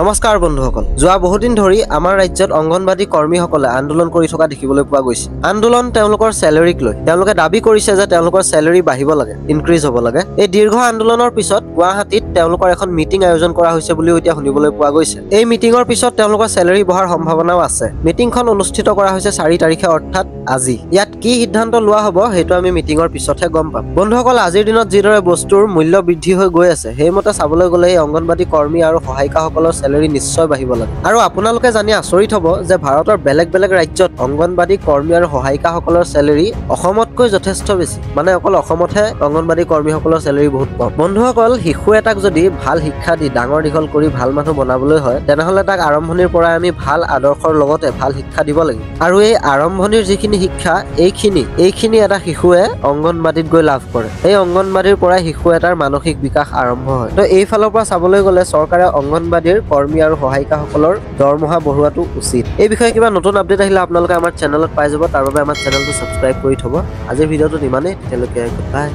নমস্কাৰ বন্ধুসকল, যোৱা বহুদিন ধৰি আমাৰ ৰাজ্যত অংগনবাদী কৰ্মীসকলে আন্দোলন কৰি থকা দেখিবলৈ পোৱা গৈছে। আন্দোলন তেওঁলোকৰ চেলেৰিক লৈ। তেওঁলোকে দাবী কৰিছে যে তেওঁলোকৰ চেলেৰি বাঢ়িব লাগে, ইনক্ৰিজ হ'ব লাগে। এই দীৰ্ঘ আন্দোলনৰ পিছত গুৱাহাটীত তেওঁলোকৰ এখন মিটিং আয়োজন কৰা হৈছে বুলিও এতিয়া শুনিবলৈ পোৱা গৈছে। এই মিটিঙৰ পিছত তেওঁলোকৰ চেলেৰি বঢ়াৰ সম্ভাৱনাও আছে। মিটিংখন অনুষ্ঠিত কৰা হৈছে 4 তাৰিখে, অৰ্থাৎ আজি। ইয়াত কি সিদ্ধান্ত লোৱা হ'ব সেইটো আমি মিটিঙৰ পিছতহে গম পাম। বন্ধুসকল, আজিৰ দিনত যিদৰে বস্তুৰ মূল্য বৃদ্ধি হৈ গৈ আছে, সেইমতে চাবলৈ গ'লে এই অংগনবাদী কৰ্মী আৰু সহায়িকাসকলৰ চেলেৰি নিশ্চয় বাঢ়িব লাগে। আৰু আপোনালোকে জানি আচৰিত হ'ব যে ভাৰতৰ বেলেগ বেলেগ ৰাজ্যত অংগনবাদী কৰ্মী আৰু সহায়িকাসকলৰ চেলেৰি অসমতকৈ যথেষ্ট বেছি। মানে অকল অসমতহে অংগনবাদী কৰ্মীসকলৰ চেলেৰি বহুত কম। বন্ধুসকল, শিশু এটাক যদি ভাল শিক্ষা দি ডাঙৰ দীঘল কৰি ভাল মানুহ বনাবলৈ হয়, তেনেহ'লে তাক আৰম্ভণিৰ পৰাই আমি ভাল আদৰ্শৰ লগতে ভাল শিক্ষা দিব লাগিব। আৰু এই আৰম্ভণিৰ যিখিনি শিক্ষা, এইখিনি এটা শিশুৱে অংগনবাদীত গৈ লাভ কৰে। এই অংগনবাদীৰ পৰাই শিশু এটাৰ মানসিক বিকাশ আৰম্ভ হয়। তো এইফালৰ পৰা চাবলৈ গ'লে চৰকাৰে অংগনবাদীৰ কৰ্মী আৰু সহায়িকাসকলৰ দৰমহা বঢ়োৱাটো উচিত। এই বিষয়ে কিবা নতুন আপডেট আহিলে আপোনালোকে আমাৰ চেনেলত পাই যাব। তাৰ বাবে আমাৰ চেনেলটো ছাবস্ক্ৰাইব কৰি থ'ব। আজিৰ ভিডিঅ'টোত ইমানেই। তেতিয়ালৈকে গুড বাই।